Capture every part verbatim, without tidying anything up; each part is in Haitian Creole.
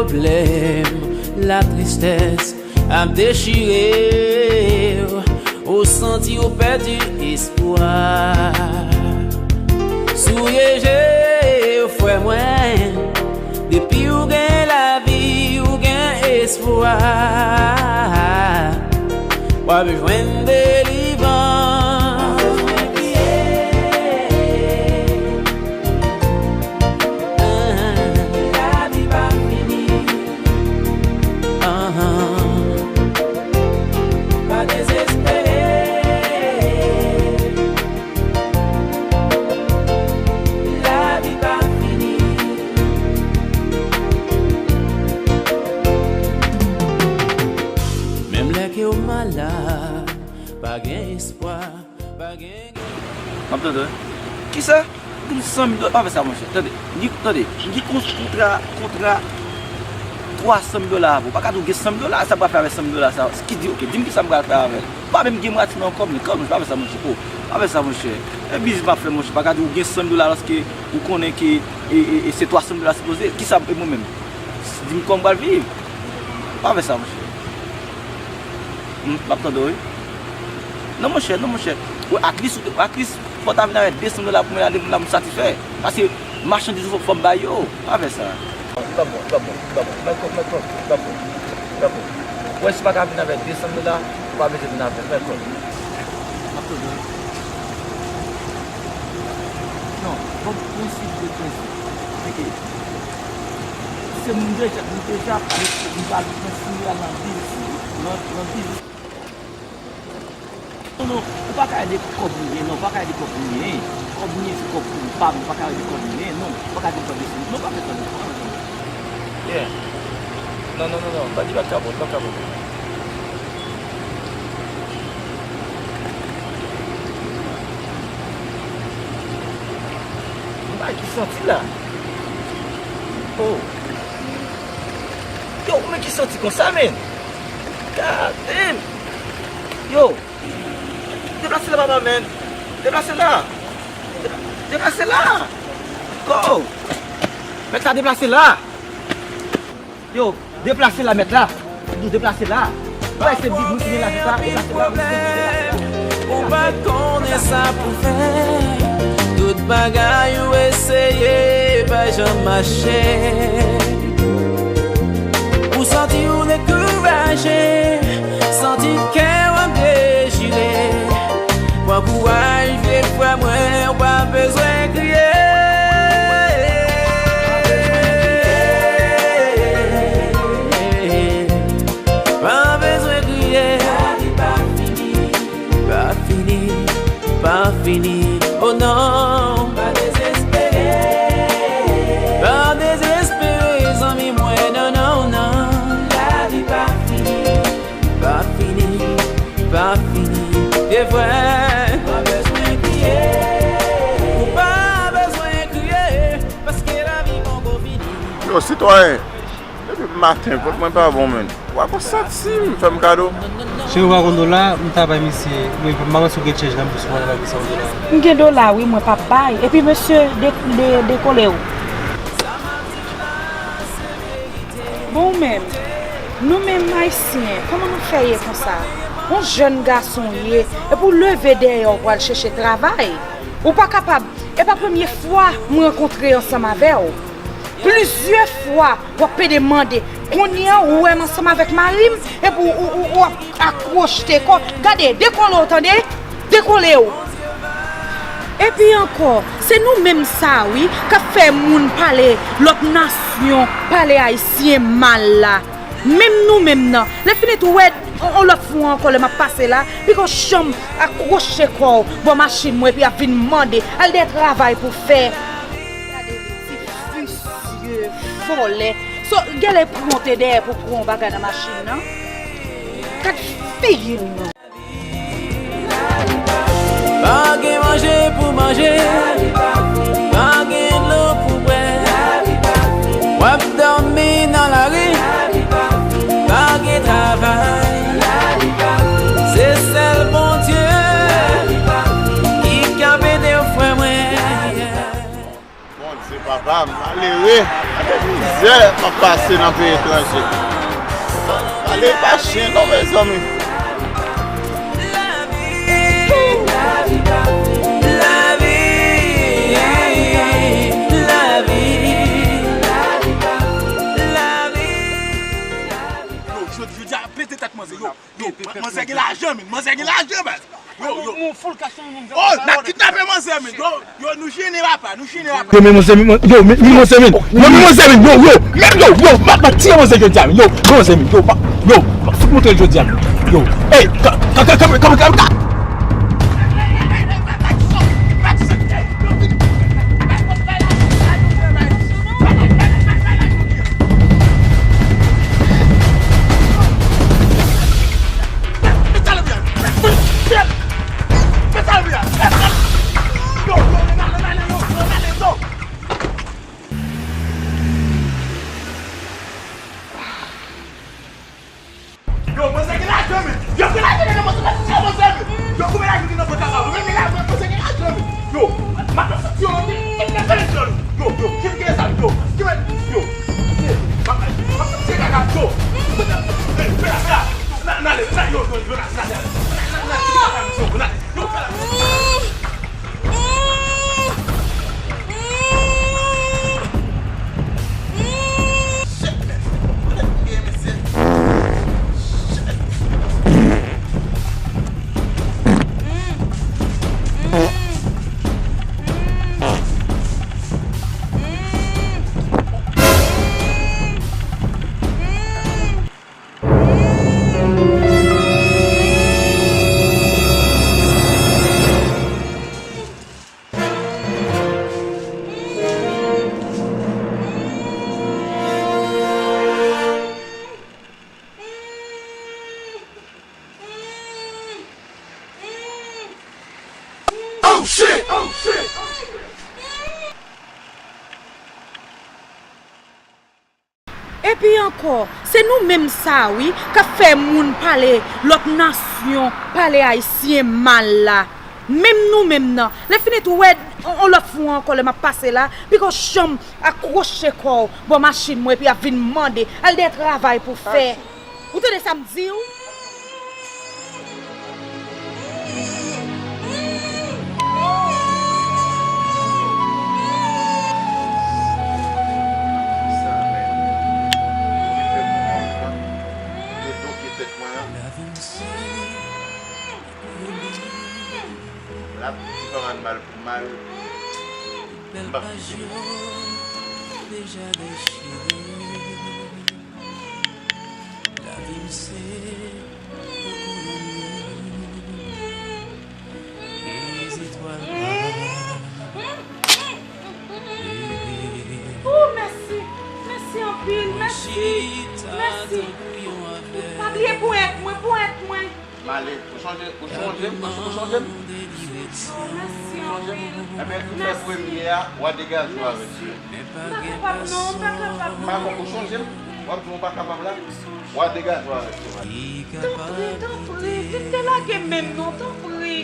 Pwoblèm, latristès ap dechire w, ou santi w pèdi espwa. Souye je w, frè mwen, depi w gen lavi, w gen espwa. W ap jwenn delivrans. Lavi pa fini. Pa dezespere. Lavi pa fini. Menm lè ke w malad, pa gen espwa, pa gen. M ap tande, wi. Kisa? Pou m san mil dola, pa fè sa, monchè. Tande, m gen, tande, m gen kont-, kontra, kontra twa san mil dola avè w. Pa ka di w gen san mil dola, sa m pral fè avèk san mil dola sa? Ki di, oke, di m kisa m pral fè avè l. M pa menm gen mwatye nan kò m, men kanmenm, pa fè sa, monchè. O, pa fè sa, monchè. E biznis m ap fè, monchè. Pa ka di w gen san mil dola alòske ou konnen ke e, e, e se twa san mil dola sipoze. Kisa e mwen menm? Di m kòman m pral viv. Pa fè sa, monchè. Hmm, m ap tande w, wi. Non, monchè, non, monchè. Wi, at least, at least, fò w ta vin avèk de san dola pou mwen la, depi la, m satisfè. Paske machandiz ou fò, fò m bay yo. Pa fè sa. L ap bon, l ap bon, l ap bon. Mèt kòb, mèt kòb, l ap bon, l ap bon. Ou wè, si w pa ka vin avèk de san dola, ou pa bezwen vin avè m, mèt kòb. M ap tande w. Non, bon, prensip de prensip. Teke. Se moun deja, nou deja, nou, nou pa kontinye al nan biznis, nan, nan biznis. Non, non, ou pa ka rele kòb mwen, non, ou pa ka rele kòb mwen. Kòb mwen se kòb pa m, ou pa ka rele kòb mwen, non, ou pa ka di kòb mwen, non, pa fè sa, non, pa fè sa, non. Yeah. Non, non, non, non, pa di pa kabot, pa kabot. M pa ki santi la. Oh. Yo, men ki santi konsa, men. God damn. Yo. Deplase la, papa, men. Deplase la. Deplase la. Go. Mèt la deplase la. Yo, deplase la, mèt la. Yo, deplase la. Wè, se big moun ki gen lajan sa. Deplase la. Ou pa konnen sa pou fè. Tout bagay ou eseye pa janm mache. Ou santi ou dekouraje, santi kè w ap dechire. Pran kouraj, vye frè mwen, ou pa bezwen kriye. Pa bezwen kriye. Pa fini, pa fini, oh non. Pa dezespere. Pa dezespere, zanmi mwen, non, non, non. Lavi pa fini. Pa fini, pa fini. E vre. Pa bezwen kriye. Ou pa bezwen kriye, paske lavi poko fini. Yo, sitwayen. Depi maten, vant mwen pa bon, menn. W a konn santi m fè m kado. Cheri, w pa konn dola, m ta bay misye, wi, m pa panse w gen chèch nan bous mwen, bay misye yon dola. M gen dola, wi, mwen p ap bay. Epi, mesye, de, de, dekole w. Bon, ou menm, nou menm Ayisyen, kòman nou fè ye konsa? Yon jèn gason w ye, epi w leve dèyè w pou al chèche travay. Ou pa kapab, e pa premye fwa m rankontre ansanm avè w. Plizyè fwa, w ap pede mande. Kounye a, ou wè m ansanm avèk mari m, epi w, w, w, w ap akwochte kò. Gade, dekole w, tande? Dekole w. Epi ankò, se nou menm sa, wi, k ap fè moun pale lòt nasyon, pale ayisyen mal la. Menm nou menm nan. Lè fini tou, w wè, on, on lòt fwa ankò, lè m ap pase la, piko janm akwoche kò w bò machin mwen, epi ap vin mande, al dèyè travay pou fè. Gade ti visye, vòlè. So, genlè pran w te dèyè pou pran yon bagay nan machin nan. Gad figi l non. Pa gen manje pou manje, pa gen dlo pou bwè. W ap dòmi nan lari, pa gen travay. Se sèl Bondye ki ka ede w, frè mwen. Bondye papa m malere. Mizè m ap pase nan peyi etranje. Pale pa chen non, mezanmi. Yo, jodi, jodi a, pete tèt manzè, yo. Yo, manzè gen lajan, men. Manzè gen lajan, baz. Yo, yo. Mon full cash, mon. Oh, n ap kidnape manzè, men. Yo, yo, nou jennen, papa, nou jennen, papa. Yo, men manzè, men, yo, men, men manzè, men. Yo, men manzè, men. Yo, yo, men, yo, yo, m ap, m ap tiye manzè jodi a, men. Yo, men manzè, men. Yo, pa, yo, m ap fout montre l jodi a, men. Yo, ey, ka, ka, ka, ka, ka, ka, ka. Yo, manzè gen lajan, men. Yo, gen lajan, men, manzè, manzè, manzè, men. Yo, koupe lajan ki nan kont la, men, men, men, manzè gen lajan, men. Yo, m ap fè soti yo, men, men, men, men, yo, yo, yo, ki gen sa, yo, ki men, yo, m ap, m ap fè kaka, yo. Fè la, fè la, n ale, n ale, yo, yo, yo, n ale, n ale, n ale, n ale, n ale, yo, fè la. Oh shit! Oh shit! Epi ankò, se nou menm sa wi, k ap fè moun pale lòt nasyon, pale ayisyen mal la. Menm nou menm nan. Lè fini tou, wè, on, on lòt fwa ankò, lè m ap pase la, piko janm akwoche kò w bò machin mwen, epi ap vin mande, al dèyè travay pou fè. Ou tande sa m di w? Sa, men, ou vin fè m yon konprann. Yo doke tèt mwen an. L ap di pa mal pou mal. M p ap kite l. Oh, mèsi. Mèsi anpil. Mèsi. Mèsi. Pa bliye ponyèt mwen, ponyèt mwen. M ale. Ou chonje, ou chonje m, ou chonje m? Ou chonje m? Enben, m fè premye a, w a degaje w avèk li. M pa kapab non, m pa kapab non. Ou chonje m? W ap di w pa kapab la? W a degaje w avèk li. Tanpri, tanpri, kite lage men m non, tanpri.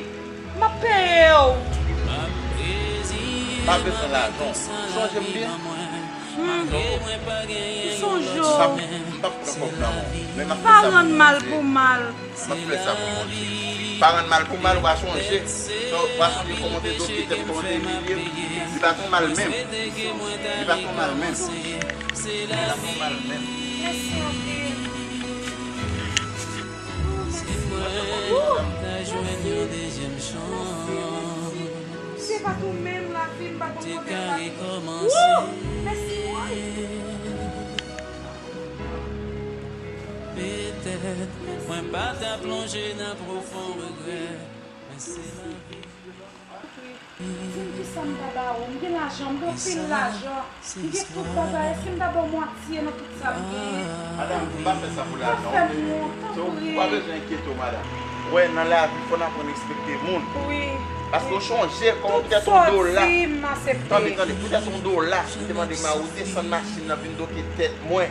M ap peye w. Pa bezwen lajan w. Chonje m byen. Hmm. M sonje w. M p ap, m p ap pran kòb nan men w. Men m ap fè sa pou Bondye. Pa rann mal pou mal. M ap fè sa pou Bondye. Pa rann mal pou mal, w a chonje. W a chonje kòman w te doke tèt, kòman w te imilye m. Li pa t yon mal menm. Li pa t yon mal menm. Li pa t yon mal menm. Mèsi anpil. Mèsi. Mèsi. Si se pa t ou menm, lavi m pa konn kote l t ap ye. Wouy! Mèsi, woy! Petèt mwen pa ta plonje nan pwofon regrè, men se lavi. Di m kisa m ta ba ou. M gen lajan, m gen anpil lajan. M gen tout bagay. Èske m ta ba w mwatye nan tout sa m genyen? Madanm, m pa fè sa pou lajan, oke? Ou pa bezwen enkyete w, madanm. Ou wè, nan lavi, fò n aprann respekte moun. Wi. Paske w chonje kòman poutèt yon dola. Tande, tande, poutèt yon dola, m te mande mari w desann machin nan, vin doke tèt mwen.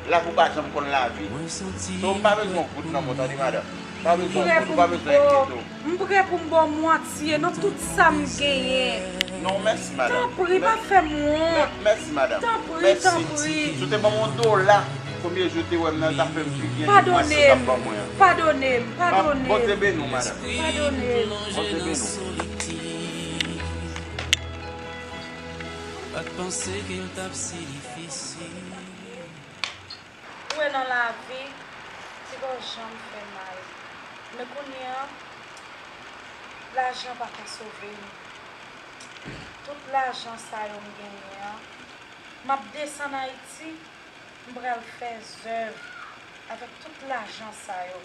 Lavi w pa janm konn lavi. So, m pa bezwen yon goud nan men w, tande, madanm. M pa bezwen yon goud, ou pa bezwen enkyete w. M prè pou m ba w mwatye nan tout sa m genyen. Non, mèsi, madanm. Tanpri, pa fè m wont. Mèsi, madanm. Tanpri, tanpri. Si w te ban m yon dola, premye jou w te wè m nan, ta fè m pi byen ke mwasyè w t ap ban mwen an. Padone m, padone m. Bondye beni w, madanm. Padone m. Bondye beni w. Pa t panse ke l t ap si difisil. Ou wè nan lavi, ti kò janm fè mal. Men kounye a, lajan pa ka sove nou. Tout lajan sa yo m genyen an, m ap desann Ayiti, m pral fè zèv avèk tout lajan sa yo.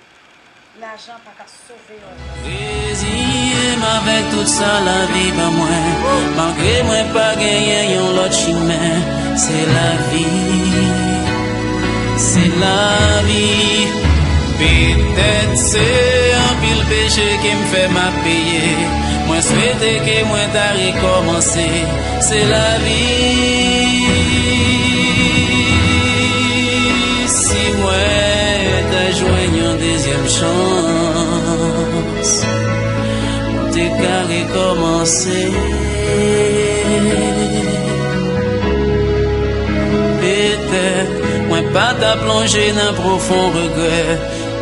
Lajan pa ka sove yon moun. Reziye m avèk tout sa lavi ban mwen. Malgre mwen pa genyen yon lòt chimen, se lavi, se lavi. Petèt se anpil peche ke m fè m ap peye. Mwen swete ke mwen ta rekòmanse. Se lavi. Si mwen ta jwenn yon dezyèm chans, mwen te ka rekòmanse. Petèt mwen pa ta plonje nan pwofon regrè,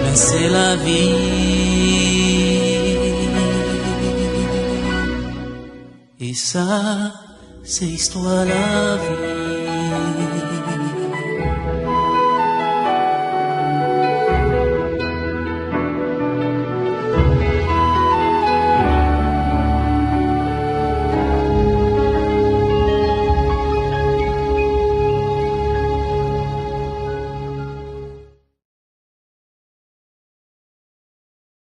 men se lavi. E sa, se istwa lavi.